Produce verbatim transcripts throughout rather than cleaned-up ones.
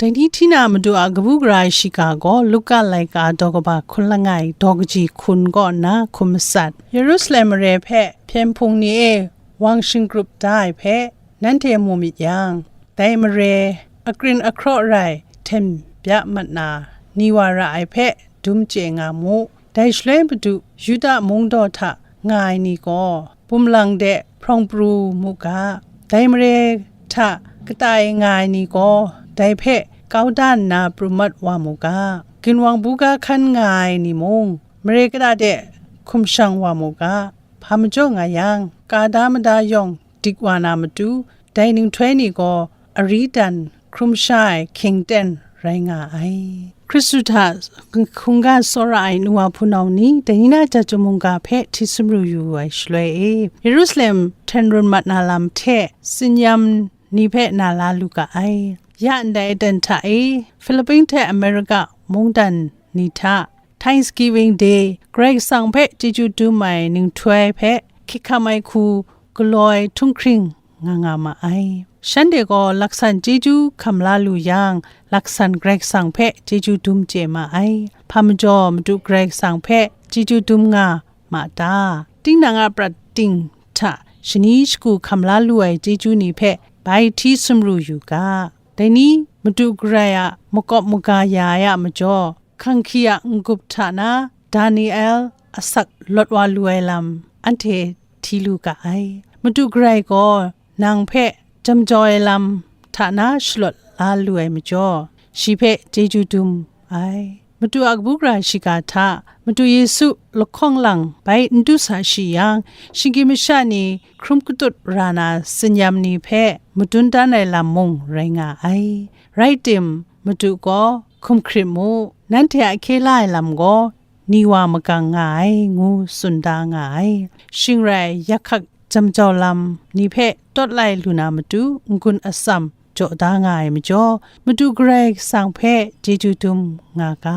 Dai ni hti na Madu a kabu gara ai shiga gaw Luka laika daw kaba hkun langai daw kaji hkun kaw nna hkum matsat. Yerusalem mare hpe hpyen hpung ni e wang shinggrup da ai hpe nanhte mu myit yang, dai mare akrin ahkraw rai hten bya mat na ni wa ra ai hpe dum chye nga mu. Dai shaloi Madu Yuda mungdaw hta nga ai ni gaw bum lang de hprawng pru mu ga, dai mare hta kata e nga ai ni gaw dai hpe kau da nna pru mat wa mu ga, ginwang buga hkan nga ai ni mung mare kata de hkum shang wa mu ga, hpa majaw nga yang, ka da mada yawng dik wa na matu, dai ninghtoi ni gaw ari dan hkrum sha ai hkying ten rai nga ai. Hkristu hta hkungga tsawra ai nu wa hpunau ni, dai ni na jat chyum mungga hpe hti sumru yu ai shaloi e, Yerusalem hten run mat na lam hte tsinyam ni hpe na la lu ga ai. Ya ndai aten hta e, Philippine hte America mungdan ni hta Thanksgiving Day, Karai Kasang hpe chyeju dum ai ninghtoi hpe hkyik hkam ai hku galaw ai htunghkring nga nga ma ai. Shanhte gaw laksan chyeju hkam la lu yang, laksan Karai Kasang hpe chyeju dum chye ma ai. Hpa majaw Madu Karai Kasang hpe chyeju dum nga ma ta? Tinang a prat ting hta shani shagu hkam la lu ai chyeju ni hpe bai hti sumru yu ga. Dai ni Madu Karai a makawp maga ya ai a majaw, hkanghki a n-gup hta na Daniel asak lawt wa lu ai lam anhte hti lu ga ai. Madu Karai gaw nang hpe jam jau ai lam hta na shalawt la lu ai majaw, shi hpe chyeju dum ai. Madu a kabu gara shiga hta, Madu Yesu lahkawng lang bai n du sa shi yang, shinggyim masha ni hkrum katut ra na tsinyam ni hpe madun dan ai lam mung rai nga ai. Rai tim, Madu gaw, "Hkum hkrit mu, nanhte a hkye la ai lam gaw ni wa magang nga ai," ngu tsun da nga ai. Shing rai, yak hkak jam jau lam ni hpe tawt lai lu na matu n-gun atsam jaw da nga ai majaw, Madu Karai Kasang hpe chyeju dum nga ga.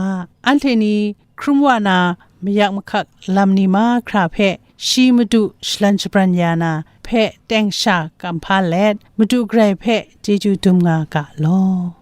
Anhte ni hkrum wa na mayak mahkak lam ni mahkra hpe shi Madu shalan shabran ya na hpe teng sha kam hpa let, Madu Karai hpe chyeju dum nga ga law.